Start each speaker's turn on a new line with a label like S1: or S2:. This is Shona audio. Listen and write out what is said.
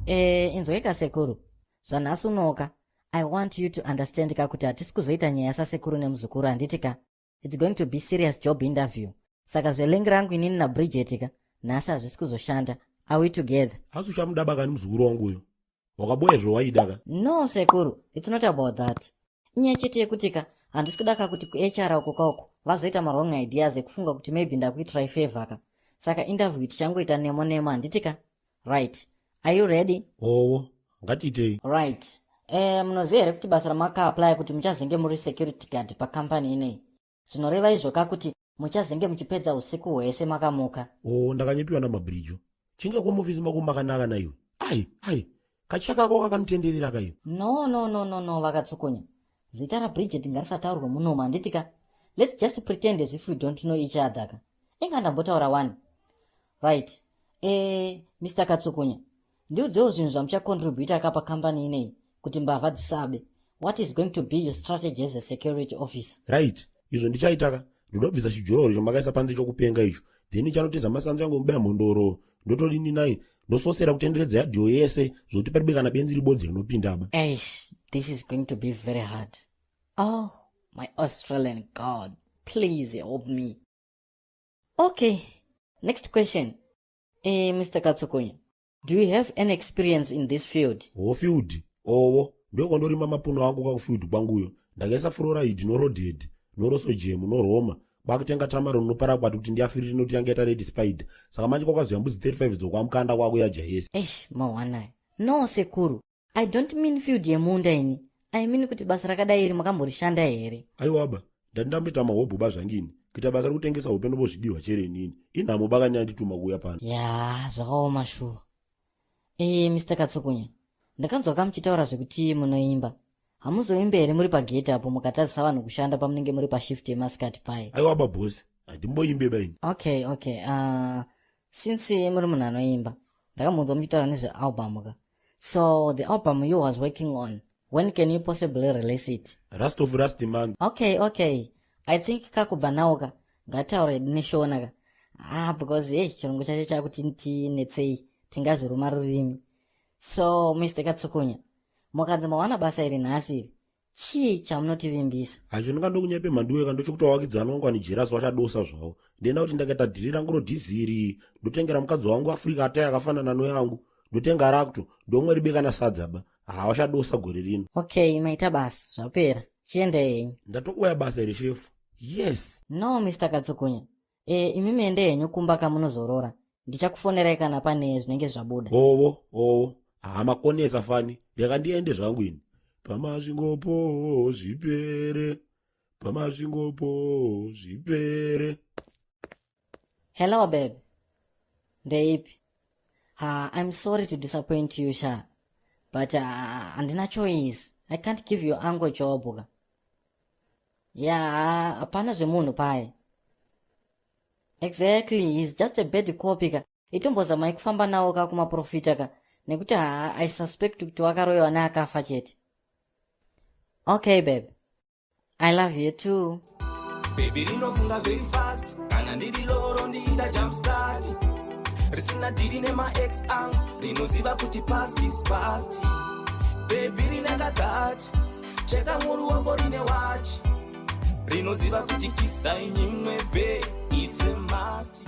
S1: Inzweka sekuru, zvanhasi unoka, I want you to understand ka kuti hatisi kuzoita nyaya sasekuru nemuzukuru, handiti ka? It's going to be serious job interview, saka zvelengi rangu inini naBridget ka nhasi hazvisi kuzoshanda. Are we together?
S2: Asi uchamuda bakani muzukuru wangu uyo? Wakaboya zvawaida ka.
S1: No sekuru, it's not about that. Inyaya chete yekuti ka handisi kuda ka kuti kuHR uko kauko vazoita mawrong ideas ekufunga kuti maybe ndakuitirai favor ka. Saka interview tichangoita nemo nemo, handiti ka? Right, are you ready?
S2: Owo, ngatiitei.
S1: Right. Munoziva here kuti basa ramakaapply kuti muchazenge muri security guard pakambani inei? Zvinoreva izvo ka kuti muchazenge muchipedza usiku hwese makamuka.
S2: O, ndakanyepiwa namabhirijo. Chinge kwomofisi mako makanaka naiwe. Ai ai, kachakako kakanotenderera kaiwe.
S1: No, no, no, no, no, VaKatsukunya, zita raBridget ngarisataurwe munomu, handiti ka? Let's just pretend as if we don't know each other ka. Inga ndambotaura one. Right. Mr Katsukunya, ndiudzewo zvinhu zvamuchacontributa ka pakambani inei kuti mbavha dzisabe. What is going to be your strategy as a security officer?
S2: Right, izvo ndichaita ka, ndinobvisa chijororo chamakaisa panze chokupenga icho, then chanoteza masanzu yangu mubaya mhondoro. Ndotodini nai? Ndososera kutenderedza yadhiyo yese zvokuti paribe kana benzi ribodzi rinopindaba.
S1: Eish, this is going to be very hard. Oh, my Australian God, please help me. Okay, next question. Mr Katsukunya, do you have any experience in this field?
S2: Ho, field? Owo, ndokondorima mapuno angu kakufield kwanguyo. Ndakaisa fluoride norodhead norosojemu noroma, kwakutenga tamaro noparakwati kuti ndiafirire noti yange yaita red spider. Saka manje kwakazoya mbudzi 35 dzokwamukanda kwakuyaja yese.
S1: Eish, mawanayo. No sekuru, I don't mean field yemunda ini. I mean kuti basa rakadai iri makamborishanda here?
S2: Aiwaba, ndati ndamboita mahobho bazvangini kuita basa rekutengesa hope nobozvidiwa chere. Inini inhamo bakani yandituma kuuya pano.
S1: Ya, zvakaoma shuwa. Mr Katsukunya, ndakanzwa kamuchitaura zvekuti munoimba. Hamuzoimbe here muri pagate apo mukatadzisa vanhu kushanda pamunenge muri pashift yemasikati pai?
S2: Aiwaba bosi, handimboimbe baini.
S1: Okay. Since muri munhu anoimba, ndakambonzwa muchitaura nezvealbum ka. So the album you was working on, when can you possibly release it?
S2: Last of last month.
S1: Okay. I think kakubva nawo ka ngataure neshona ka. Ah, because hey, chirungu chacho chakuti tinetsei, tingazviruma rurimi. So Mr Katsukunya, mukanzi mawana basa iri nhasi iri, chii chamunotivimbisa?
S2: Hacho ndingandokunyepe mhanduwe ka, ndochokuti wawakidzana wangu ani jerasi wachadosa zvavo. Ndenda kuti ndakaita dhiri rangu rodhiziri, ndotengera mukadzi wangu Afrika atai akafanana noyangu, ndotenga rakto, ndomwe ribe kana sadza ba. Ha, wachadosa gore rino.
S1: Okay, maita basa, zvapera, chiendai henyu.
S2: Ndatokuya basa iri shefu, yes.
S1: No, Mr Katsukunya, imimi ende henyu kumba kamunozorora. Ndichakufonerai kana pane zvinenge zvabuda.
S2: Owo owo, ha, makonetsa fani, reka ndiende zvangu ini. Pamasvingopo zvipere, pamasvingopo zvipere.
S1: Hello babe, ndeipi? Ha, I'm sorry to disappoint you sha, but handina choice. I can't give you ango job ka. Ya, hapana zvemunhu paye. Exactly, he's just a bad copy ka. Itombozamai kufamba nawo ka kumaprofita ka, nekuti ha, I suspect kuti wakaroyiwa neakafa chete. Okay babe, I love you too.
S3: Baby rinofunga very fast, kana ndiri loro ndiita jumpstart, risina dhiri nemaex angu, rinoziva kuti past is past. Baby rineka that cheka muruoko rine watch, rinoziva kuti kisai nyimwe be it's a must.